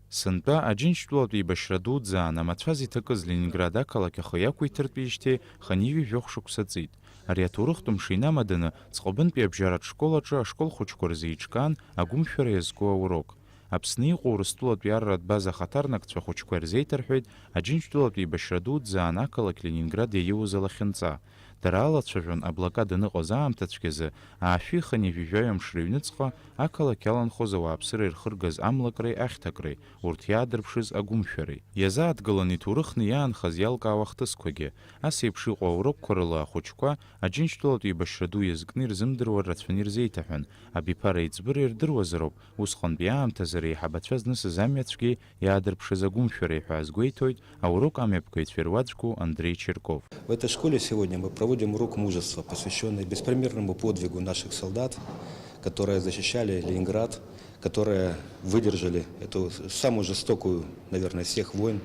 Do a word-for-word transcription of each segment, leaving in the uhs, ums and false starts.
Сынтәа Аџьынџьтәылатә еибашьра дуӡӡаан амацәаз иҭакыз Ленинград ақалақь ахы иақәиҭыртәижьҭеи хынҩажәи жәохә шықәса ҵит. Ари аҭоурыхтә мшы инамаданы, Ҵҟәабынтәи абжьаратә школ аҿы ашкол хәыҷқәа рзы еиҿкаан агәымшәара иазку аурок. Аԥсны иҟоу Урыстәылатәи арратә база ахаҭарнакцәа ахәыҷқәа ирзеиҭарҳәеит Аџьынџьтәылатә еибашьра дуӡӡаан ақалақь Ленинград иаиуз алахьынҵа. Дара алацәажәон аблокада аныҟаз аамҭацәгьазы, аашәи хынҩажәи жәаҩа мшы рыҩныҵҟа ақалақь иаланхоз ауааԥсыра ирхыргаз амлакреи ахьҭакреи, урҭ иаадырԥшыз агәымшәареи. Иазааҭгылан иҭоурыхны иаанхаз иалкаауа ахҭысқәагьы. Ас еиԥш иҟоу аурокқәа рыла ахәыҷқәа Аџьынџьтәылатә еибашьра ду иазкны ирзымдыруа рацәаны ирзеиҭаҳәан, абиԥара еиҵбыра ирдыруазароуп, усҟантәи аамҭазы реиҳабацәа знысыз амҩацәгьеи иаадырԥшыз агәымшәареи ҳәа азгәеиҭоит аурок амҩаԥгаҩцәа ируаӡәку Андреи Черков. В этой школе сегодня мы проводим урок мужества, посвящённый беспримерному подвигу наших солдат, которые защищали Ленинград, которые выдержали эту самую жестокую, наверное, из всех войн,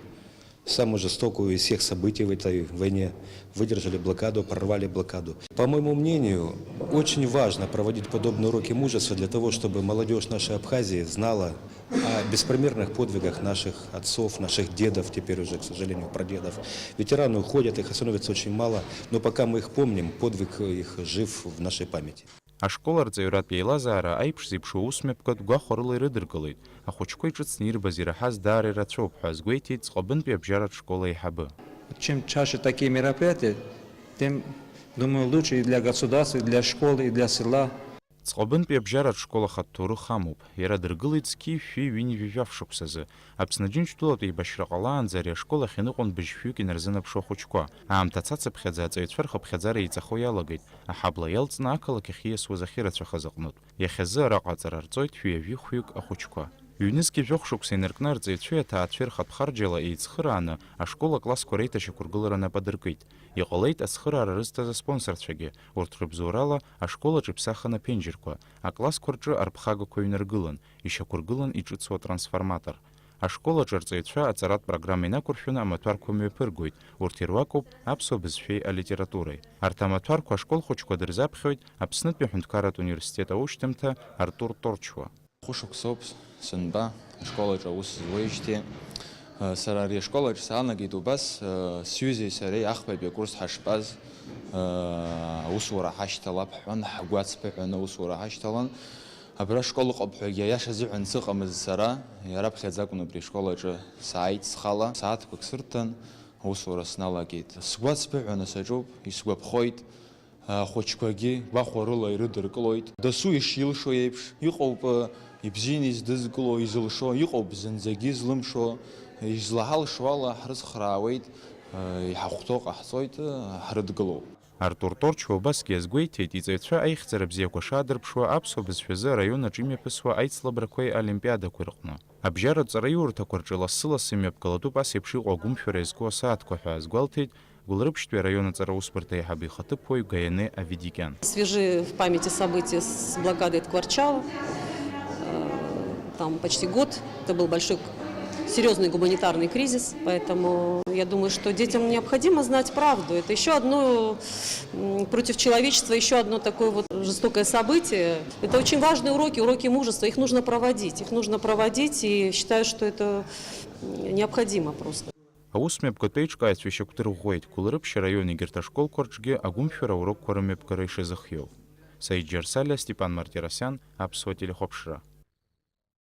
самую жестокую из всех событий в этой войне, выдержали блокаду, прорвали блокаду. По моему мнению, очень важно проводить подобные уроки мужества для того, чтобы молодёжь нашей Абхазии знала о беспримерных подвигах наших отцов, наших дедов, теперь уже, к сожалению, прадедов. Ветераны уходят, их становится очень мало, но пока мы их помним, подвиг их жив в нашей памяти. Ашкол арҵаҩратә еилазаара аиԥш зеиԥшу аусмҩаԥгатә гәахәарыла ирыдыркылеит, ахәыҷқәа иҿыцны ирбаз ираҳаз даара ирацәоуп ҳәа азгәеиҭеит Ҵҟәабынтәи абжьаратә школ аиҳабы. Чем чаще такие мероприятия, тем, думаю, лучше и для государства, и для школы, и для села. Ҵҟәабынтәи абжьаратә школ ахатә ҭоурых амоуп. Иара дыргылеит зқьи жәшәи ҩынҩажәи жәаф шықәсазы. Аԥсны Аџьынџьтәылатә еибашьра ҟалаанӡа ари ашкол ахь иныҟәон быжьшәҩык инарзынаԥшуа ахәыҷқәа. Аамҭа цацыԥхьаӡа аҵаҩцәа рхыԥхьаӡара еиҵахо иалагеит, аҳабла иалҵны ақалақь ахь ииасуаз ахьырацәахаз аҟнытә. Иахьазы араҟа аҵара рҵоит шәи жәаҩа-хәҩык ахәыҷқәа. Ҩнызқьи жәохә шықәса инаркны арҵаҩцәеи аҭаацәеи рхатә харџьала еицхырааны ашкол аклассқәа реиҭашьақәыргылара нап адыркит. Иҟалеит ацхыраара рызҭаз аспонсорцәагьы, урҭ рыбзоурала ашкол аҿы иԥсахын аԥенџьырқәа, аклассқәа рҿы арԥхагақәа ҩнаргылан, ишьақәыргылан иҿыцу атрансформатор. Ашкол аҿы арҵаҩцәа аҵаратә программа инақәыршәаны амаҭәарқәа мҩаԥыргоит, урҭ ируакуп аԥсуа бызшәеи алитературеи. Арҭ амаҭәарқәа ашкол хәыҷқәа дырзаԥхьоит Аԥснытәи аҳәынҭқарратә университет аушьҭымҭа Артур Торчуа. Хәышықәсоуп сынтәа ашкол аҿы аус зуеижьҭеи. Сара ари ашкол аҿы саанагеит убас, сҩызеи сареи ахԥатәи акурс ҳаштәаз, аусура ҳашьҭалап ҳҳәан, ҳгәаҵԥы ҳәаны аусура ҳашьҭалан. Абра ашкол ыҟоуп ҳәагьы аиаша азыҳәан сыҟамызт сара, иара ԥхьаӡа акәын убри ашкол аҿы сааит схала, сааҭқәак сырҭан, аусура сналагеит. Сгәаҵԥы ҳәаны саҿуп, исгәаԥхоит. Ахәыҷқәагьы гәахәарыла ирыдыркылоит. Дасу ишилшо еиԥш, иҟоуп ибзианы издызкыло, изылшо, иҟоуп зынӡагьы излымшо, излаҳалшо ала ҳрыцхраауеит, иҳахәҭоу ҟаҳҵоит, ҳрыдгылоуп. Артур Торчуа убасгьы азгәеиҭеит, иҵаҩцәа аихьӡара бзиақәа шаадырԥшуа аԥсуа бызшәазы араион аҿы имҩаԥысуа аицлабрақәеи олимпиадақәеи рҟны. Абжьаратә ҵараиурҭақәа рҿы лассы-лассы имҩаԥгалатәуп ас еиԥш иҟоу агәымшәара иазку асааҭқәа ҳәа азгәалҭеит Гәылрыԥшьтәи араион аҵараусбарҭа аиҳабы ихаҭыԥуаҩ Гаиане Авидикиан. Свежи в памяти события с блокадой Ткварчала. Э, Там почти год. Это был большой, серьёзный гуманитарный кризис. Поэтому я думаю, что детям необходимо знать правду. Это ещё одно, м, против человечества, ещё одно такое вот жестокое событие. Это очень важные уроки, уроки мужества. Их нужно проводить. Их нужно проводить, и считаю, что это, м, необходимо просто. Аусмҩаԥгатә еиҿкааҩцәа ишьақәдырӷәӷәеит, Гәылрыԥшь араион егьырҭ ашколқәа рҿгьы агәымшәара аурокқәа рымҩаԥгара ишазыхиоу. Саид Џьарсалиа, Степан Мартиросиан, Аԥсуа телехәаԥшра.